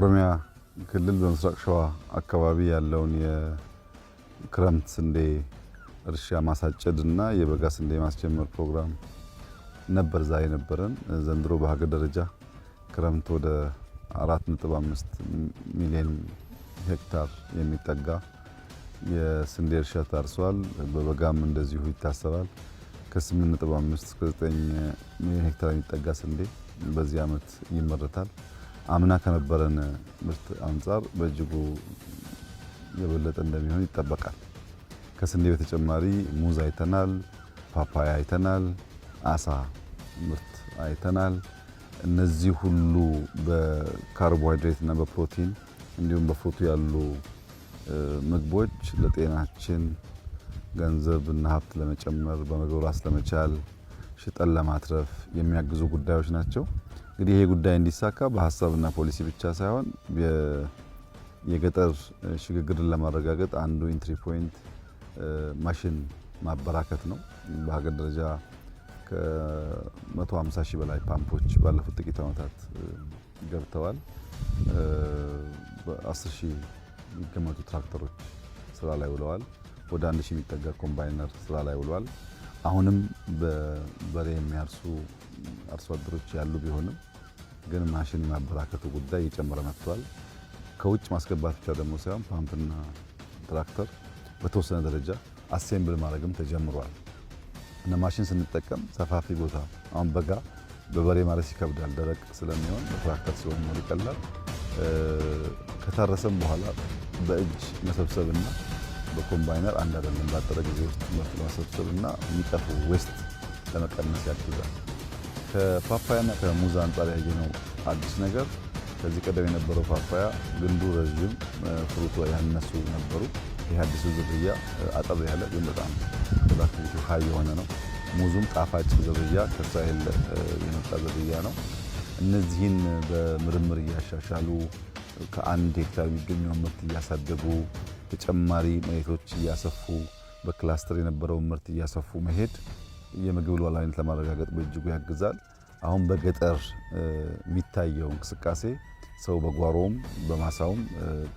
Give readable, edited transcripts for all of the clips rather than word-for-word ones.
በኦሮሚያ ክልል በምስራቅ ሸዋ አካባቢ ያለውን የክረምት ስንዴ እርሻ ማሳጨድና የበጋ ስንዴ ማስጀመር ፕሮግራም ነበር ዛሬ ነበረን። ዘንድሮ በሀገር ደረጃ ክረምት ወደ 4.5 ሚሊዮን ሄክታር የሚጠጋ የስንዴ እርሻ ታርሷል። በበጋም እንደዚሁ ይታሰባል። ከ8.5 እስከ 9 ሚሊዮን ሄክታር የሚጠጋ ስንዴ በዚህ ዓመት ይመረታል። አምና ከነበረን ምርት አንጻር በእጅጉ የበለጠ እንደሚሆን ይጠበቃል። ከስንዴ በተጨማሪ ሙዝ አይተናል፣ ፓፓያ አይተናል፣ አሳ ምርት አይተናል። እነዚህ ሁሉ በካርቦሃይድሬት እና በፕሮቲን እንዲሁም በ fruit ኡ ያሉ ምግቦች ለጤናችን ገንዘብ እና ሀብት ለመጨመር፣ በምግብ ራስ ለመቻል፣ ሽጠን ለማትረፍ የሚያግዙ ጉዳዮች ናቸው። እንግዲህ ይሄ ጉዳይ እንዲሳካ በሀሳብና ፖሊሲ ብቻ ሳይሆን የገጠር ሽግግርን ለማረጋገጥ አንዱ entry point ማሽን ማበራከት ነው። በሀገር ደረጃ ከ150 ሺህ በላይ ፓምፖች ባለፉት ጥቂት ዓመታት ገብተዋል። በ10 ሺህ የሚገመቱ ትራክተሮች ስራ ላይ ውለዋል። ወደ 1 ሺህ የሚጠጋ ኮምባይነር ስራ ላይ ውሏል። አሁንም በበሬ የሚያርሱ አርሶ አደሮች ያሉ ቢሆንም ግን ማሽን የማበራከቱ ጉዳይ እየጨመረ መጥቷል። ከውጭ ማስገባት ብቻ ደግሞ ሳይሆን ፓምፕና ትራክተር በተወሰነ ደረጃ assemble ማድረግም ተጀምሯል። እና ማሽን ስንጠቀም ሰፋፊ ቦታ አሁን በጋ በበሬ ማረስ ይከብዳል፣ ደረቅ ስለሚሆን በትራክተር ሲሆን more ይቀላል። ከታረሰም በኋላ በእጅ መሰብሰብና በኮምባይነር አንድ አይደለም። ባጠረ ጊዜ ውስጥ ምርት ለመሰብሰብና የሚጠፉ waste ለመቀነስ ያግዛል። ከፓፓያና ከሙዝ አንጻር ያየነው አዲስ ነገር ከዚህ ቀደም የነበረው ፓፓያ ግንዱ ረዥም፣ fruit ኡ ያነሱ ነበሩ። ይህ አዲሱ ዝርያ አጠር ያለ ግን በጣም productivity high የሆነ ነው። ሙዙም ጣፋጭ ዝርያ ከእስራኤል የመጣ ዝርያ ነው። እነዚህን በምርምር እያሻሻሉ፣ ከአንድ ሄክታር የሚገኘውን ምርት እያሳደጉ፣ ተጨማሪ መሬቶች እያሰፉ፣ በክላስተር የነበረውን ምርት እያሰፉ መሄድ የምግብ ሉዓላዊነት ለማረጋገጥ በእጅጉ ያግዛል። አሁን በገጠር የሚታየው እንቅስቃሴ ሰው በጓሮውም በማሳውም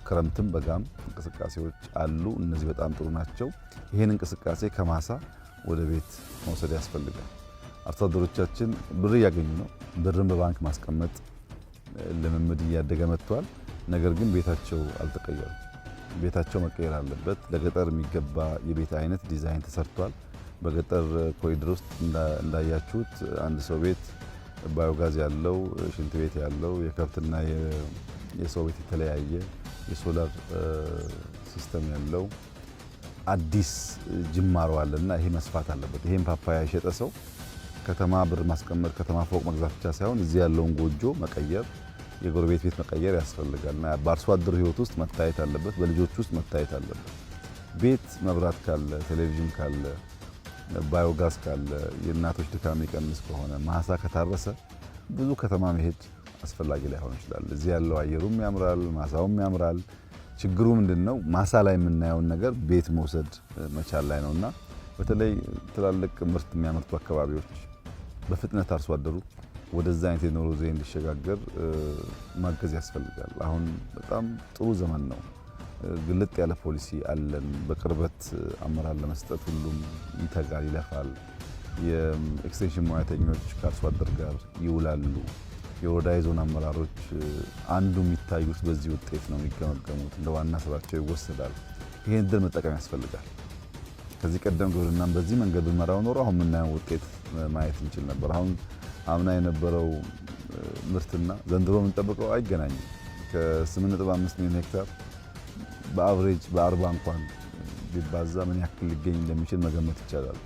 ክረምትም በጋም እንቅስቃሴዎች አሉ። እነዚህ በጣም ጥሩ ናቸው። ይህን እንቅስቃሴ ከማሳ ወደ ቤት መውሰድ ያስፈልጋል። አርሶ አደሮቻችን ብር እያገኙ ነው። ብርን በባንክ ማስቀመጥ ልምምድ እያደገ መጥቷል። ነገር ግን ቤታቸው አልተቀየሩም። ቤታቸው መቀየር አለበት። ለገጠር የሚገባ የቤት አይነት ዲዛይን ተሰርቷል። በገጠር ኮሪደር ውስጥ እንዳያችሁት አንድ ሰው ቤት ባዮጋዝ ያለው፣ ሽንት ቤት ያለው፣ የከብትና የሰው ቤት የተለያየ፣ የ solar system ያለው አዲስ ጅማሮ አለና ይሄ መስፋት አለበት። ይሄን ፓፓያ የሸጠ ሰው ከተማ ብር ማስቀመጥ፣ ከተማ ፎቅ መግዛት ብቻ ሳይሆን እዚህ ያለውን ጎጆ መቀየር፣ የጎረቤት ቤት መቀየር ያስፈልጋል እና በአርሶ አደሩ ሕይወት ውስጥ መታየት አለበት፣ በልጆች ውስጥ መታየት አለበት። ቤት መብራት ካለ፣ ቴሌቪዥን ካለ፣ ባዮጋዝ ካለ፣ የእናቶች ድካም የሚቀንስ ከሆነ፣ ማሳ ከታረሰ ብዙ ከተማ መሄድ አስፈላጊ ላይሆን ይችላል። እዚህ ያለው አየሩም ያምራል፣ ማሳውም ያምራል። ችግሩ ምንድን ነው? ማሳ ላይ የምናየውን ነገር ቤት መውሰድ መቻል ላይ ነውና በተለይ ትላልቅ ምርት የሚያመርቱ አካባቢዎች በፍጥነት አርሶ አደሩ ወደዛ አይነት የኑሮ ዘዬ እንዲሸጋገር ማገዝ ያስፈልጋል። አሁን በጣም ጥሩ ዘመን ነው። ግልጥ ያለ ፖሊሲ አለን። በቅርበት አመራር ለመስጠት ሁሉም ይተጋል፣ ይለፋል። የኤክስቴንሽን ሙያተኞች ከአርሶ አደር ጋር ይውላሉ። የወረዳ የዞን አመራሮች አንዱ የሚታዩት በዚህ ውጤት ነው የሚገመገሙት፣ እንደ ዋና ስራቸው ይወሰዳል። ይሄን እድል መጠቀም ያስፈልጋል። ከዚህ ቀደም ግብርናን በዚህ መንገድ ብንመራው ኖሮ አሁን የምናየው ውጤት ማየት እንችል ነበር። አሁን አምና የነበረው ምርትና ዘንድሮ የምንጠብቀው አይገናኝም። ከ8.5 ሚሊዮን ሄክታር በ average በ40 እንኳን ቢባዛ ምን ያክል ሊገኝ እንደሚችል መገመት ይቻላል።